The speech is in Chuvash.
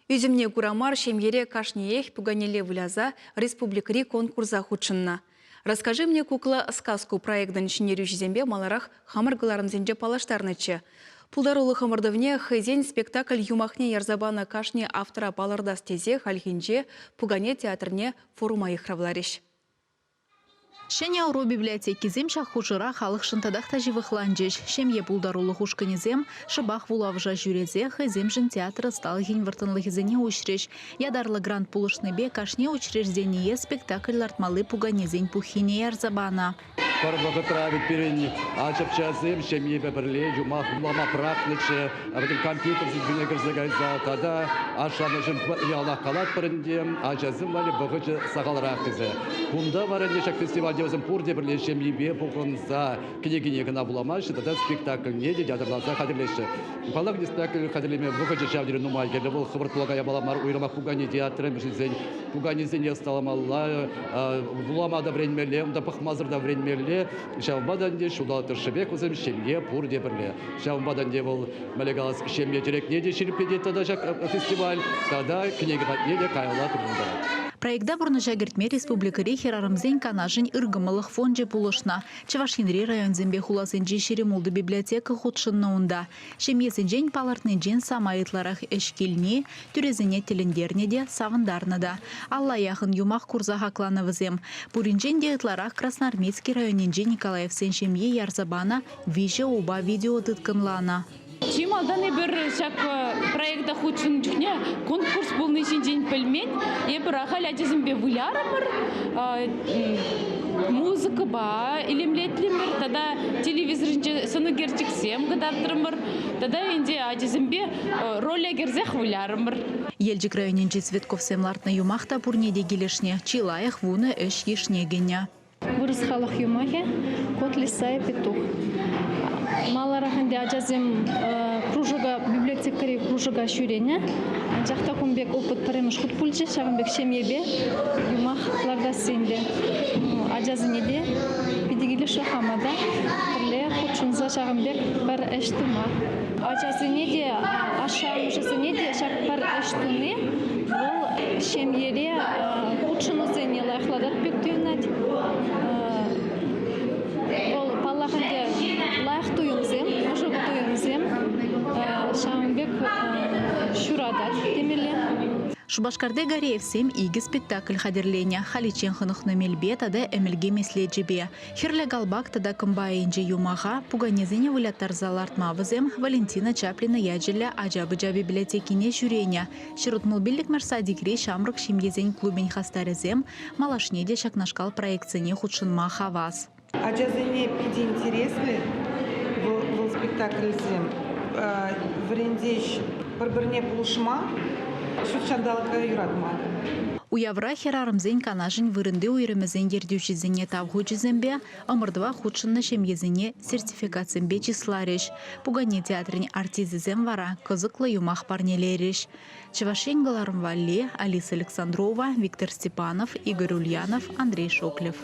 Ӳсӗмне кура мар ҫемьере кашниех пуканелле выляса республикӑри конкурса хутшӑннӑ. «Расскажи мне, кукла, сказку» проектӑн ҫӗнтерӳҫисемпе маларах хамӑр кӑларӑмсенче паллаштарнӑччӗ. Пултарулӑх ӑмӑртӑвне хӑйсен спектакль юмахне ярса панӑ кашни автора палӑртас тесе хальхинче Пукане театрне форума йыхравларӗҫ. Ҫӗнӗ ӑру библиотекисем ҫак хушӑра халӑхшӑн татах та ҫывӑхланчӗҫ. Ҫемье пултарулӑх ушкӑнӗсем шӑпах вулавӑша ҫӳресе хӑйсемшӗн театр ӑсталӑхӗн вӑрттӑнлӑхӗсене уҫрӗҫ. Ятарлӑ грант пулӑшнипе кашни учреждение спектакль лартмалли пуканесен пуххине ярса панӑ. Пӗр вӑхӑтра вӗт пирӗн ачапчасем ҫемьепе пӗрле юмах вулама пӑрахнӑччӗ. Вӗсем компьютер сетьне кӗрсе кайса тата ашшӗ-амӑшӗн яланах калатпӑр ӗнтӗ, ачасем валли вӑхӑчӗ сахалрах тесе. Кунта вара ӗнтӗ ҫак фестивальте вӗсем пурте пӗрле ҫемйипе пухӑнса кӗнекене кӑна вуламаҫҫӗ тата спектакльне те ятарласа хатӗрлеҫҫӗ. Паллах, спектакль хатӗрлеме вӑхӑчӗ ҫав тери нумай кирлӗ. Вӑл хӑвӑрт пулакан япала мар, уйрӑмах пукане театрӗ, мӗншӗн пуканесене ӑсталамалла, вулама та вӗренмелле, унта пӑхмасӑр та вӗренмелле. Ҫавӑнпа та ӗнтӗ ҫулталӑк тӑршшӗпех вӗсем ҫемье пурте пӗрле. Ҫавӑнпа та ӗнтӗ вӑл мӗнле калас, ҫемье тӗрекне те ҫирӗплетет тата ҫак фестиваль, тата кӗнеке патне те каялла туртӑнтарать. Проекта пурнӑҫа кӗртме республикӑри Хӗрарӑмсен канашӗн ыркӑмӑллӑх фончӗ пулӑшнӑ. Чӑваш Енри районсемпе хуласенчи 26 библиотека хутшӑннӑ унта. Ҫемьесенчен палӑртнинчен самай ытларах ӗҫ килни тӳресене тӗлӗнтернӗ те, савӑнтарнӑ та. Алла яхӑн юмах курса хакланӑ вӗсем. Пуринчен те ытларах Красноармейски районӗнчи Николаевсен ҫемйи ярса панӑ Виҫӗ упа видео тыткӑнланӑ. Чи малтан эпир ҫак проекта хутшӑннӑ чухне конкурс пулни ҫинчен пӗлмен. Эпир ахаль ачасемпе вылярӑмӑр, музыкӑпа илемлетрӗмӗр тата телевизор ҫинче сӑнӳкерчӗксем кӑтартрӑмӑр. Тата ӗнтӗ ачасемпе роле кӗрсех вылярӑмӑр. Елчӗк районӗнчи Цветковсем лартнӑ юмах та пурне те килӗшнӗ. Чи лайӑх 10 ӗҫ йышне кӗнӗ. Вырӑс халӑх юмахӗ «Кот, лиса и петух». Маларах ӗнтӗ ачасем кружока, библиотекӑри кружока ҫӳренӗ. Анчах та кун пек опыт пӗрремӗш хут пулчӗ. Ҫавӑн пек ҫемьепе юмах лартасси ӗнтӗ. Ачасене те питӗ килӗшрӗ, хама та пӗрле хутшӑнса ҫакӑн пек пӗр ӗҫ тума. Ачасене те, ашшӗ-амӑшӗсене те ҫак пӗр ӗҫ туни вӑл ҫемьере хутшӑнусене лайӑхлатать пек туйӑнать. Вӑл, паллах ӗнтӗ, лайӑх туйӑмсем, ӑшӑ туйӑмсем ҫавӑн пек ҫуратать темелле. Шупашкарти Гареевсем икӗ спектакль хатӗрленӗ. Халиччен хӑнӑхнӑ мелпе тата ӗмӗлке меслечӗпе. Хӗрлӗ калпак тата кӑмпа айӗнчи юмаха пуканесене выляттарса лартма вӗсем Валентина Чаплина ячӗллӗ ача-пӑча библиотекине ҫӳренӗ. 165-мӗш садикри ҫамрӑк ҫемьесен клубӗн хастарӗсем малашне те ҫакнашкал проектсене хутшӑнма хавас. Ачасене питӗ интереслӗ вӑл спектакльсем. Вӗрентеҫ пӗр-пӗрне пулӑшма, ҫут ҫанталӑка юратма. Уявра хӗрарӑмсен канашӗн вырӑнти уйрӑмӗсен ертӳҫисене тав хучӗсемпе, ӑмӑртӑва хутшӑннӑ ҫемьесене сертификатсемпе чысларӗҫ. Пукане театрӗн артисчӗсем вара кӑсӑклӑ юмах парнелерӗҫ. Чӑваш Ен кӑларӑм валли Алиса Александрова, Виктор Степанов, Игорь Ульянов, Андрей Шоклев.